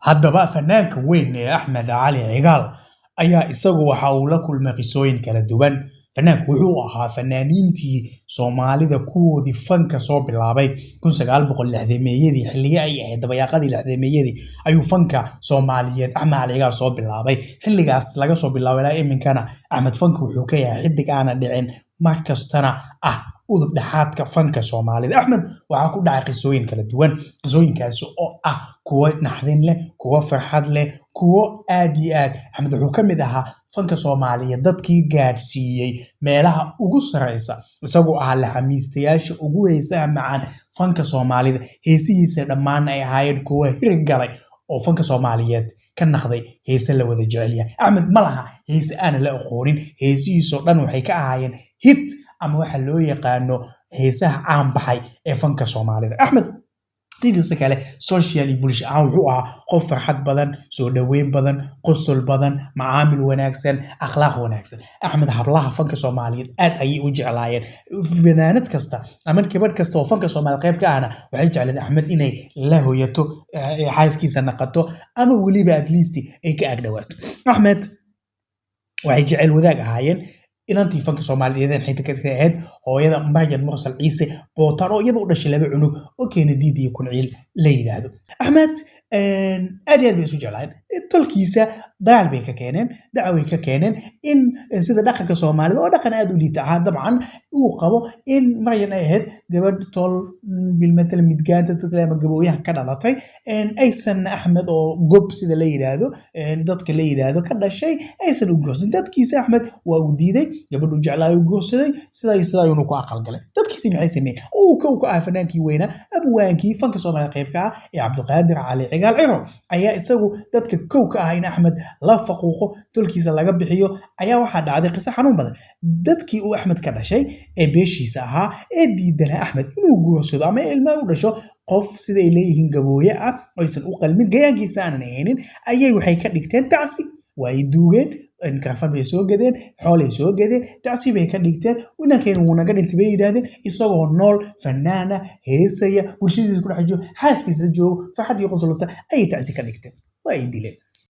Haddaba fanaanka weyn ee Axmed Cali Cigaal ayaa isagu waxa uu la kulmay qisooyin kala duwan. Fanaanku wuxuu ahaa fanaaniintii Soomaalida kuwoodii fanka soo bilaabay 1960-meeyadii, xilliga ay ahayd dabayaaqadii 60-meeyadii ayuu fanka Soomaaliyeed Axmed Cali Cigaal soo bilaabay. Xilligaas laga soo bilaabo ilaa iminkana Axmed fanka wuxuu ka yahay xidig aana dhicin, mar kastana ah udub dhexaadka fanka Soomaalida. Axmed waxaa ku dhacay qisooyin kala duwan, qisooyinkaasi oo ah kuwo naxdin leh, kuwo farxad leh, kuwo aad iyo aad. Axmed wuxuu ka mid ahaa fanka Soomaaliyeed dadkii gaadhsiiyey meelaha ugu sareysa, isagoo ahaa laxamiistayaasha ugu heesaha macaan fanka Soomaalida, heesihiisa dhammaan ay ahaayeen kuwo hirgalay oo fanka Soomaaliyeed ka naqday heese la wada jecel yahay. Axmed ma laha heese aana la aqoonin, heesihiisoo dhan waxay ka ahaayeen hit ama waxa loo yaqaano heesaha caan baxay ee fanka Soomaalida. Axmed sidiisa kale social iyo bulsho ahaan wuxuu ahaa qof farxad badan, soo dhoweyn badan, qosol badan, macaamil wanaagsan, akhlaaq wanaagsan. Axmed hablaha fanka Soomaaliyeed aad ayay u jeclaayeen. Fanaanad kasta ama gabadh kasta oo fanka Soomaaliya qayb ka ahna waxay jecleed Axmed inay la hoyato, xaaskiisa naqato, ama weliba at least ay ka ag dhawaato. Axmed waxay jecel wadaag ahaayeen inantii fanka Soomaaliyeed xigta ka ahayd, hooyada Maryan Mursal Ciise Bootaan, oo iyada u dhashay laba cunug oo Keenadiid iyo Kunciil la yidhaahdo. Axmed aad iyo aad bay isu jeclaayeen. Tolkiisa dagaal bay ka keeneen, dacway ka keeneen in sida dhaqanka Soomaalida oo dhaqan aad u liita ahaa dabcan uu qabo in Maryan ay ahayd gabadh tol bilmatal midgaanta dadka ama gabooyaha ka dhalatay, aysan Axmed oo gob sida la yidhaahdo dadka la yidhaahdo ka dhashay aysan u guursan. Dadkiisa Axmed waa uu diiday, gabadhu jeclaa uu guursaday, sidaa sidaa ayuuna ku aqalgalay. Dadkiisi maxay sameeyeen? Uu ka ah fanaankii weynaa, abwaankii fanka Soomaaliya qayb ka ah ee Cabdiqaadir Cali Cigaal Ciro ayaa isagu dadka kow ka ah in Axmed la faquuqo, tolkiisa laga bixiyo. Ayaa waxaa dhacday qiso xanuun badan. Dadkii uu Axmed ka dhashay ee beeshiisa ahaa ee diidanaa Axmed inuu guursado ama ilma u dhasho qof sida ay leeyihiin gabooye ah oo aysan u qalmin, gayaankiisa aanan ahaynin, ayay waxay ka dhigteen tacsi. Waa ay duugeen, karafan bay soo gadeen, xoolay soo gadeen, tacsi bay ka dhigteen. "Inankaynu wuu naga dhintay," bay yidhaahdeen, isagoo nool, fanaana, heesaya, bulshadiisa ku dhex joogo, xaaskiisa joogo, farxad iyo qosolota ayay tacsi ka dhigteen. Waa ay dileen.